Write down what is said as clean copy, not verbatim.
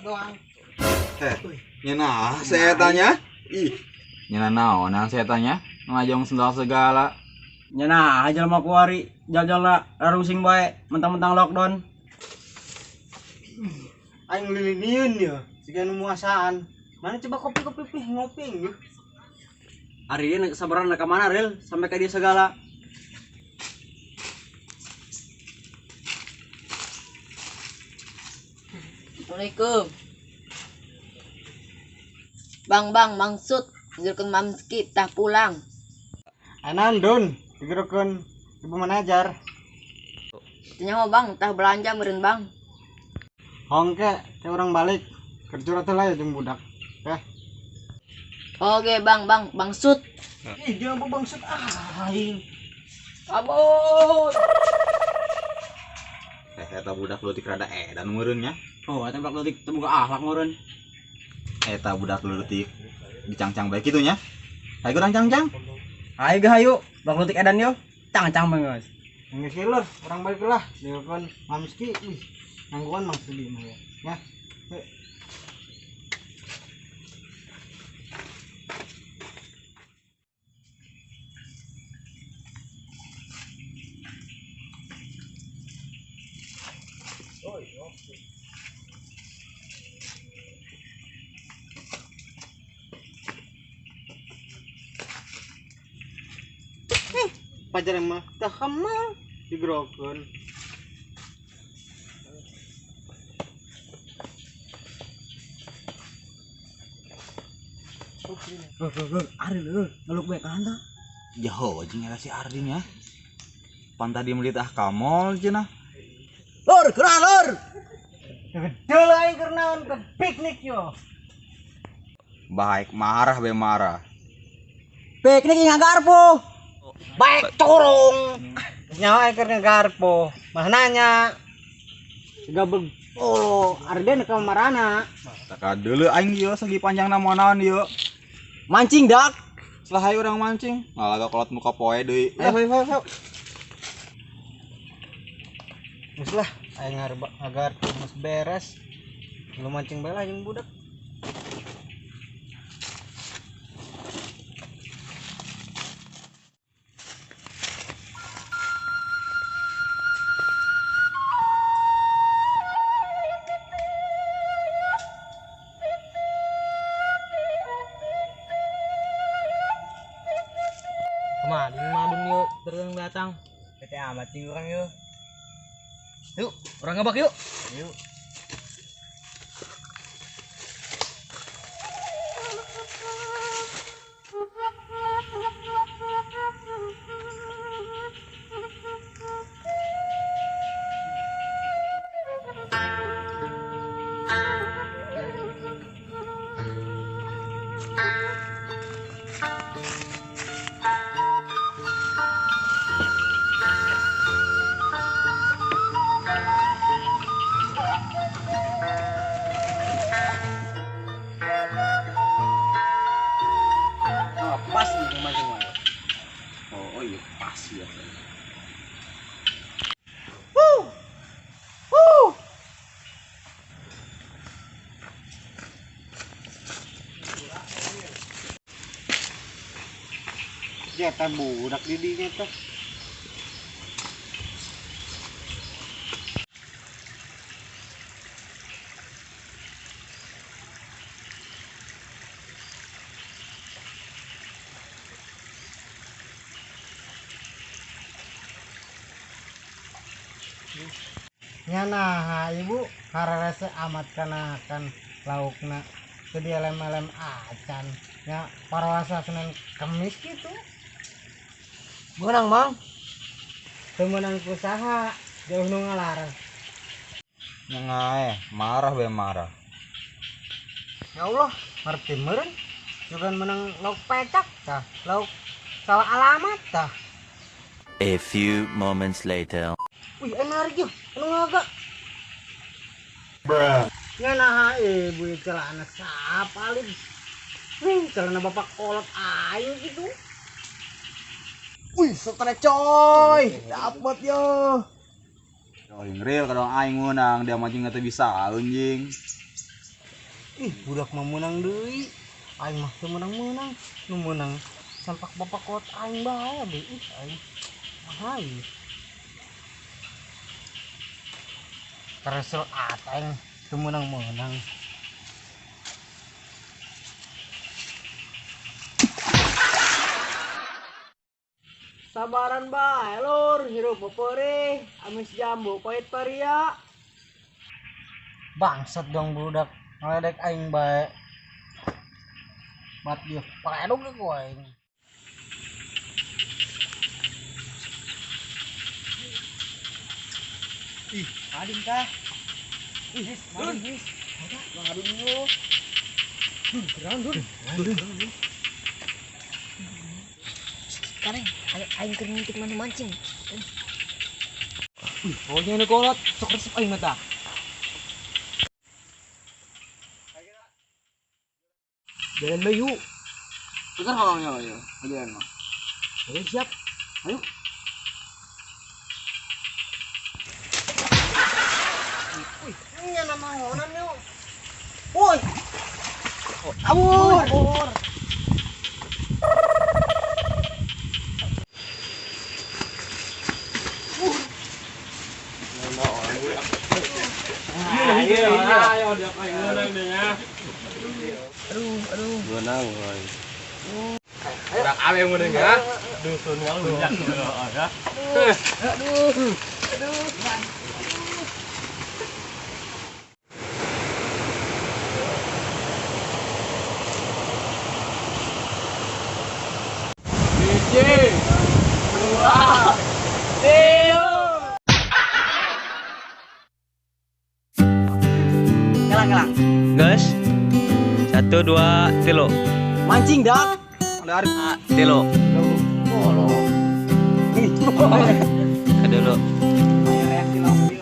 Doang. Nyenah saya tanya. Ih, nyenah naon saya tanya. Ngajong sendal segala. Nyenah aja mah kuari jal-jal rarusing bae mentang-mentang lockdown. Aing liliniun ya, siga nu muasaan. Mana coba kopi-kopi pih ngopi yeuh. Ari ieu sabaran ka mana ril sampai ka dia segala. Assalamualaikum. Bang bang maksud digerokeun Mamski tah pulang. Anandun digerokeun ibu manajer. Teu nyaho bang tah belanja meureun bang. Hongke ke orang balik kerja teh lah jeung budak. Teh. Oke bang bang bangsut. Ih dia apa bangsut aing. Kabur. Eta budak leutik rada edan meureun nya. Oh, eta budak leutik teu boga akhlak meureun. Eta budak leutik dicangcang bae kitu nya. Hayu urang cangcang. Hayu ge hayu, budak leutik edan yo. Cangcang bae geus. Geus lur, urang balik lah. Digerokeun Mamski, ih nangguan Mang Sudi mah ya. Ya. Pacar mah tah kemal digerokeun. Lur, Ari lur, ngeluk bae kan tah. Jaho jeung eta si Ardin ya. Pan tadi meuli tah ka mall cenah. Lur, geura lur. Gede aing keur naon ke piknik yo. Baik marah be marah. Piknik ngagarpo. Baik corong. Nyawa aing keur ngagarpo. Mah nanya. Gabeg oh, Arden ke marana. Tah deuleu aing ieu segi panjangna moal naon ieu. Mancing dak. Setelah hayu urang mancing, ngalaga kolot muka poe deui. Ayo ayo ayo. Geus lah, aing ngagarpo geus beres. Lu mancing bae lah jeung budak. Madun yuk, terus datang. Bete amat sih orang yuk. Yuk, orang ngebak yuk. Yuk. Pas nih mancing mah. Oh iya pas ya. Wuh. Wuh. Jeta budak di dinya teh. Nya nah ibu hararese amat kana kan laukna teu dielem-elem acan nya parwasa Senin Kemis kitu. Meunang mang. Teu meunang ku saha jauh nu ngalarang. Nya ngae, marah be marah. Ya Allah, ngerti meureun. Juga menang lauk pecak tah, lauk salah alamat tah. A few moments later. Wih, enak yeuh, anu ngaga. Bruh. Nya naha ibu celana sapalin. Wih, celana bapak kolot aing gitu. Wih, setrek coy. Dapet yo. Aing real kadang aing meunang dia mancing teh bisa anjing. Ih, budak mah meunang deui. Aing mah teu meunang-meunang. Nu meunang sampak bapak kot aing bae deui. Ih, aing mahal. Karesel at aing teu meunang-meunang. Sabaran bae lur, hirup peperih, amis jambu pahit paria. Bangsat dong budak ngeledek aing bae. Bat dia paledog ku aing. Ih, ading tah. Ih, dun. Bang adun yo. Dun, geran dun. Dun. Sekarang aing keur ngintip mana mancing. Wih, pokoknya ini kolot, sok resep aing mata. Jalan bae yuk. Tukar kolongnya lo yo. Jalan mah. Oke, siap. Ayo. Wih, ini nama honan yuk. Woi. Kabur. Ayo dia kayak menang deh ya. Aduh, aduh. Menang, woy. Urang awe menang ya. Dusun wae ya. Aduh. Aduh. Hiji, dua, tilu. Kelang, kelang. Guys, 1, 2, 3. Mancing dak. Dari Tilo. Dulu. Dulu. Ayo reaksi lauk.